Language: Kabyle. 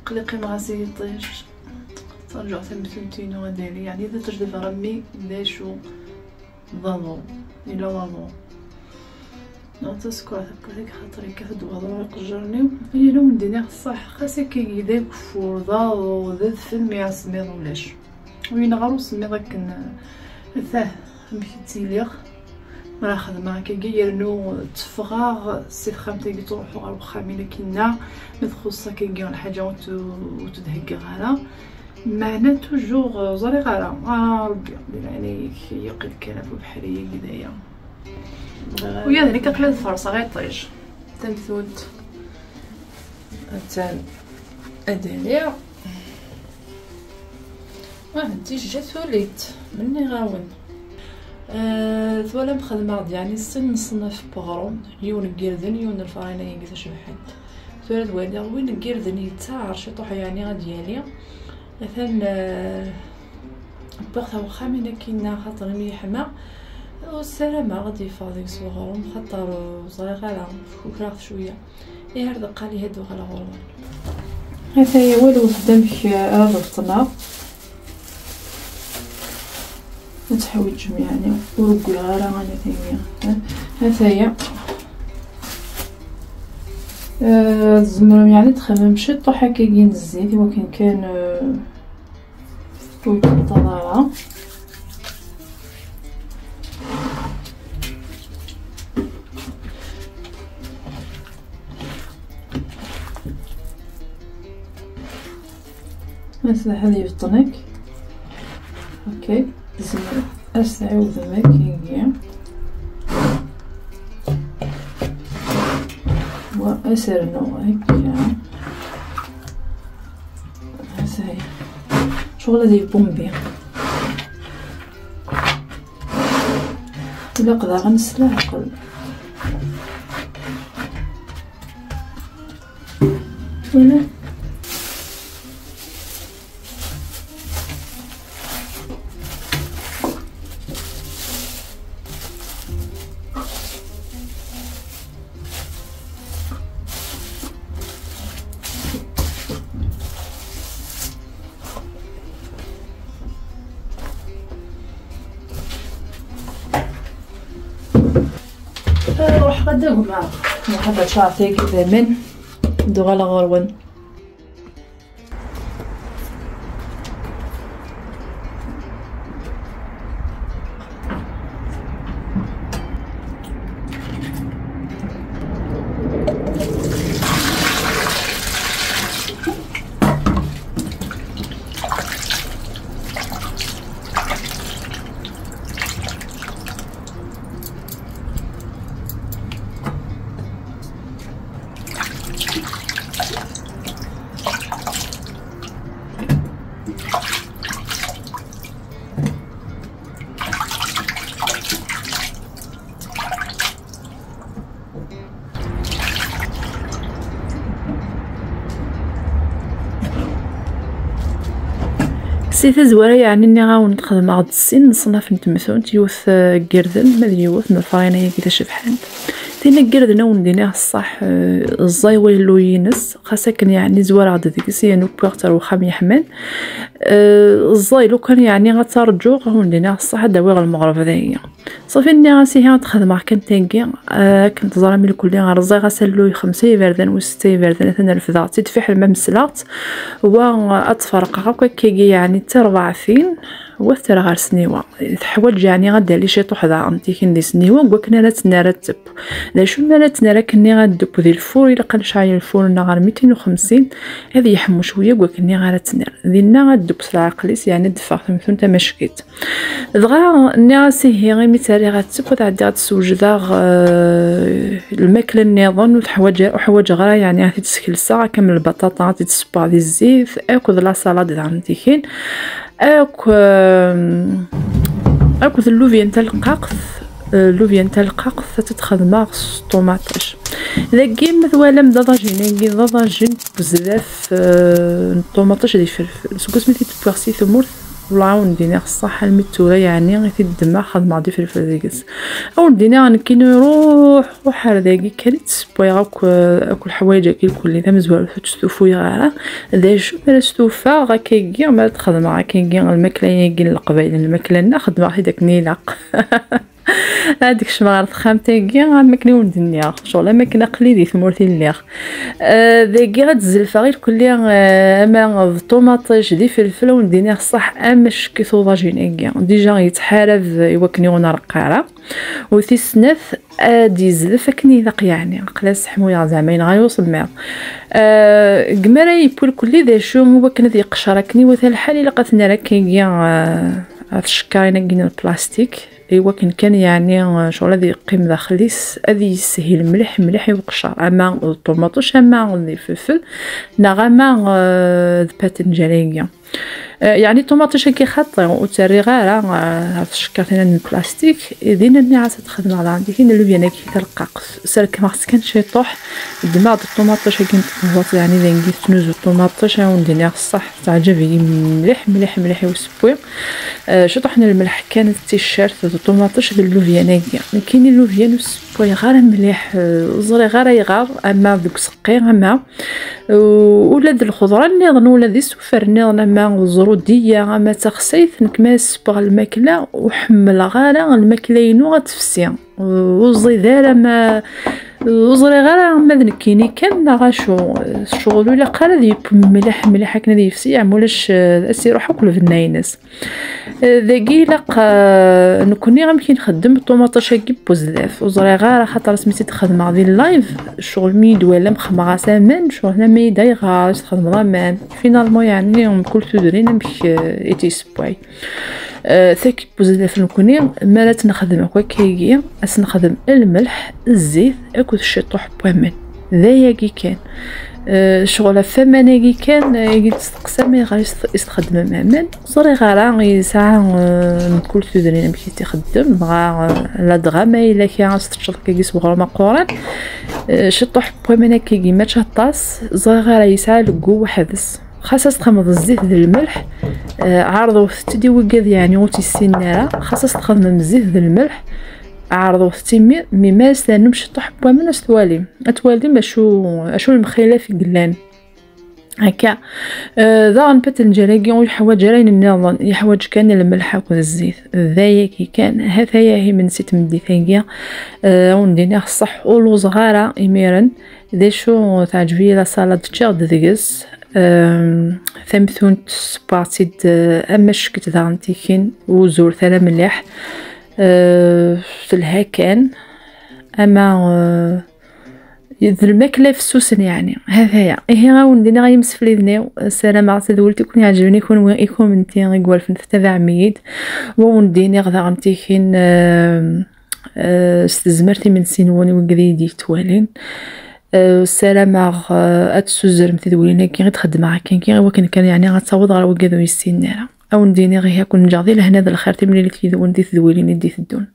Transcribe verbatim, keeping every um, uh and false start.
Qliqi mɣas i yiṭij. Terǧuɣ tamtunt-inu ad ali, yeɛni ad tejdi ɣer mmi d acu d aḍu, yella waḍu. Neɣ tasekkeṛt akka, xaṭer yekkat-d waḍu ɣer iqejjiren-iw. Ayen ur d-nniɣ ṣṣeḥ, xas akkagi d ageffur, d aḍu, d adfel, mi asemmiḍ ulac. Ur yenɣa ara usemmiḍ akken, atah, amek i ttiliɣ. Mi ara xedmeɣ akkagi, yernu tteffɣeɣ si texxamt-agi, ttruḥuɣ ɣer uxxam-inu akkinna, ma txuṣṣ akkagi lḥaǧa ur tt-, ur tt-d-heggiɣ ara. Meɛna toujours, ur ẓriɣ ara. Ah, Rebbi, di leɛnaya-k, yeqqel kan ɣef ubeḥri-agi d aya. Ula d nekk aql-i ad farṣeɣ iṭij. Tamtunt. Attan ad iliɣ. Ah, d tijja tulit, menniɣ-awen. Eh, twalam xedmeɣ-d, yeɛni, sin n ṣṣnaf n weɣrum, yiwen n yirden, yiwen n lfarina-agi tacebḥant. Tura ad waliɣ win n yirden yettaɛer ciṭuḥ, yeɛni ad yali. Atan, eh, wwiɣ-t ɣer uxxam-inu akkinna, xaṭer imi yeḥma. Ur ssarameɣ ad d-yeffeɣ deg-s weɣrum, xaṭer, eh, ur ẓriɣ ara, fkukreɣ-t cwiya. Ihi ar deqqal, ihi ad uɣaleɣ ɣur-wen. Ataya, walwet-d amek ara rebṭneɣ. Ad teḥwiǧem, yeɛni, ur wwiɣ ara anataya. Ataya. Eh, tzemrem, yeɛni, txemmem ciṭuḥ akkagi n zzit, i wakken kan, eh, ur yettbeṭṭal ara. Ass-a ad yebṭen akk. Okay, tzemrem ad s-tɛiwdem akk ihi. Wa ad s-rnuɣ akka. Ccɣel ad yebumbi. Ilaq daɣen s leɛqel. Wala. Ruḥeɣ ad d-agmeɣ. Ruḥeɣ ad d-agmeɣ. Ad d-uɣaleɣ ɣur-wen. Si tazwara, yeɛni, nniɣ-awen-d xedmeɣ-d sin n ṣṣnaf n temtunt, yiwet, eh, n yirden, ma d yiwet n lfarina-agi tacebḥant. Tin n yirden, ad wen-d-iniɣ ṣṣeḥ, eh, ẓẓay walluy-ines, xas akken, yeɛni, zwareɣ-d deg-s, yernu wwiɣ-tt ar wexxam yeḥman. Eh, ẓẓay, lukan, yeɛni, ad tarǧuɣ, ad wen-d-iniɣ ṣṣeḥ, ad d-awiɣ lmeɣreb dagi. Ṣafi, nniɣ-as ihi ad xedmeɣ kan tagi, eh, akken teẓram ilkulli rẓiɣ-as alluy xemsa iberdan u setta iberdan, atan refdeɣ-tt-id fiḥel ma mesleɣ-tt. Wa, eh, ad tt-ferqeɣ akk akkagi, yeɛni d tirbaɛtin, wa ad t-rreɣ ɣer sniwa. Teḥwaǧ, yeɛni, ad d-tali ciṭuḥ daɣen tikin di sniwa, deg wakken ara tt-nerr ad tebb. D acu mi ara tt-nerr akken-nni ad tebb di lfur? Ilaq ad necɛel lfur-nneɣ ɣer mitin u xemsin, ad yeḥmu cwiya, deg wakken-nni ara tt-nerr. Dinna ad tebb s leɛqel-is, yeɛni ad d-teffeɣ temtunt tamackit. Dɣa nniɣ-as ihi, imi tt-rriɣ ad tebb, ad ɛeddiɣ ad d-sewjdeɣ, eh, lmakla nniḍen, ur teḥwaǧ, ur ḥwaǧeɣ ara, yeɛni, ad t-id-skelseɣ, akka am lbaṭaṭa, ad t-id-ssewweɣ di zzit, akked la salade daɣen tikin, akk, eh, Akked llubyan taleqqaqt. Eh, llubyan taleqqaqt ad tt-xedmeɣ s ṭumaṭic. Dagi ma twalam d aḍajin-agi, d aḍajin n uzlaf, eh, n ṭumaṭic d ifelfel. Seg wasmi i t-id-wwiɣ si tmurt, wala ad wen-d-iniɣ ṣṣeḥ, almi d tura, yeɛni, i t-id-ddmeɣ, xedmeɣ-d ifelfel deg-s. Ad wen-d-iniɣ, nekkini ruḥ, ruḥ ar dagi kan i tt-ssewwayeɣ akk, eh, akk leḥwayeǧ-agi lkulli, tamezwarut ur tt-stufuyeɣ ara. D acu mi ara stufaɣ akkagi, mi ara d-xedmeɣ akkagi lmakla-agi n Leqbayel, lmakla-nneɣ xedmeɣ-t-id akken ilaq. Ad d-kecmeɣ ɣer texxamt-agi, am akken i wen-d-nniɣ, ccɣel am akken aql-i di tmurt i lliɣ. Eh, dagi ad d-zelfeɣ irkelli, eh, ama d ṭumaṭic, d ifelfel, ad wen-d-iniɣ ṣṣeḥ, amack i tuḍajin-agi. Dija yettḥarab i wakken i wen-reqq ara. U tis snat, ad yezlef akken ilaq, yeɛni, aql-as ḥmuyeɣ zeɛma yenɣa-yi usemmiḍ. Eh, deg mi ara yewwi irkelli d acu, i wakken ad yeqcer akken iwata lḥal, ilaq ad t-nerr akkagi, eh, ɣef tcekkarin-agi n plastik. I wakken kan, yeɛni, eh, ccɣel ad yeqqim daxel-is, ad yeshil mliḥ, mliḥ i uqeccer, ama d ṭumaṭic, ama d ifelfel, neɣ ama, eh, d patenǧal-agi. Eh, yeɛni ṭumaṭic-agi xaṭi, ur tt-rriɣ ara, eh, ɣef tcekkarin n plastik, dinna nniɣ-as ad xedmeɣ daɣen tikin n llubyan-agi taleqqaqt. Serkmeɣ-tt kan ciṭuḥ, ddmeɣ-d ṭumaṭic-agi n tqehwaṭ, yeɛni d angi tettnuzu ṭumaṭic, ad wen-d-iniɣ ṣṣeḥ, teɛǧeb-iyi mliḥ, mliḥ, mliḥ i usewwi. Eh, ciṭuḥ n lmelḥ kan d ticcert d ṭumaṭic d llubyan-agi. Nekkini llubyan ur ssewwayeɣ ara mliḥ, eh, ur ẓriɣ ara ayɣer, ama deg useqqi, ama, eh, ula d lxeḍra nniḍen, ula d isufar nniḍen, ama ẓrudiya, ama d taxsayt, nekk ma ssewweɣ lmakla, ur ḥemmleɣ ara lmakla-inu ad tefsi. Ur ẓid ara, ma ur ẓriɣ ara ma d nekkini kan neɣ acu. Ccɣel ur ilaq ara ad yewwi mliḥ, mliḥ akken ad yefsi, yeɛni ulac, eh, ad s-iruḥ akk lbenna-ines. Eh, dagi ilaq, eh, nekkni amek i nxeddem ṭumaṭic-agi n uzlaf. Ur ẓriɣ ara, xaṭer asmi tt-id-xedmeɣ di live, ccɣel mi yi-d-walam xedmeɣ-as aman, ccɣel nnan-iyi-d ayɣer i s-txedmeḍ aman. Finalement, yeɛni, mkul tudrin amek, eh, i tt-yessewway. Eh, tagi n uzlaf nekkni, mi ara tt-nexdem akk akkagi, ad s-nexdem lmelḥ, zzit, akked ciṭuḥ n waman. D ayagi kan. Eh, ccɣel ɣef waman-agi kan, eh, i d-testeqsam ayɣer i s-, i s-txeddmem aman. Ur ẓriɣ ara, yesɛa, eh, mkul tudrin amek i tt-ixeddem, dɣa, eh, ladɣa ma yella kra ad s-teččeḍ akkagi s weɣrum aquran. Eh, ciṭuḥ n waman akkagi mačči aṭas, ur ẓriɣ ara, yesɛa leggu weḥd-s. Xas ad s-txedmeḍ zzit d lmelḥ, eh, ɛerḍewt-tt-id i wigad, yeɛni, ur tt-yessinen ara. Xas ad s-txedmem zzit d lmelḥ, ɛerḍewt-tt imir, mi ma as-ternum ciṭuḥ n waman, ad s-twalim. Ad twalim acu, acu lemxilaf i yellan. Akka. Eh, daɣen patenǧal-agi ur yeḥwaǧ ara ayen nniḍen, yeḥwaǧ kan lmelḥ akked zzit. D ayagi kan, ha-t-aya imensi n tmeddit-agi. Eh, ad wen-d-iniɣ ṣṣeḥ, ur lluẓeɣ ara imiren. D acu, teɛǧeb-iyi la salade, ččiɣ-d deg-s. Ehm, tamtunt ssewweɣ-tt-id, eh, am ack-itt daɣen tikin, ur zurret ara mliḥ. Eh, telha kan, ama, eh, d lmakla fessusen, yeɛni. Ha-t-aya. Ihi, ad wen-d-iniɣ ay imsefliden-iw, ssarameɣ tadwilt i ken-iɛeǧben i kenwi, i kunemti i iwalfen tettabaɛem-iyi-d. Wa wen-d-iniɣ daɣen tikin, eh, eh, s tezmert imensi-nwen i wigad i yi-d-yettwalin. Eh, ssarameɣ, eh, ad tessuzrem tidwilin-agi i d-xeddmeɣ akkagi, i wakken kan, yeɛni, ad taweḍ ɣer wigad ur yessinen ara. Ad wen-d-iniɣ ihi, ad ken-ǧǧeɣ di lehna d lxir, timlilit yid-wen di tedwilin i d-iteddun.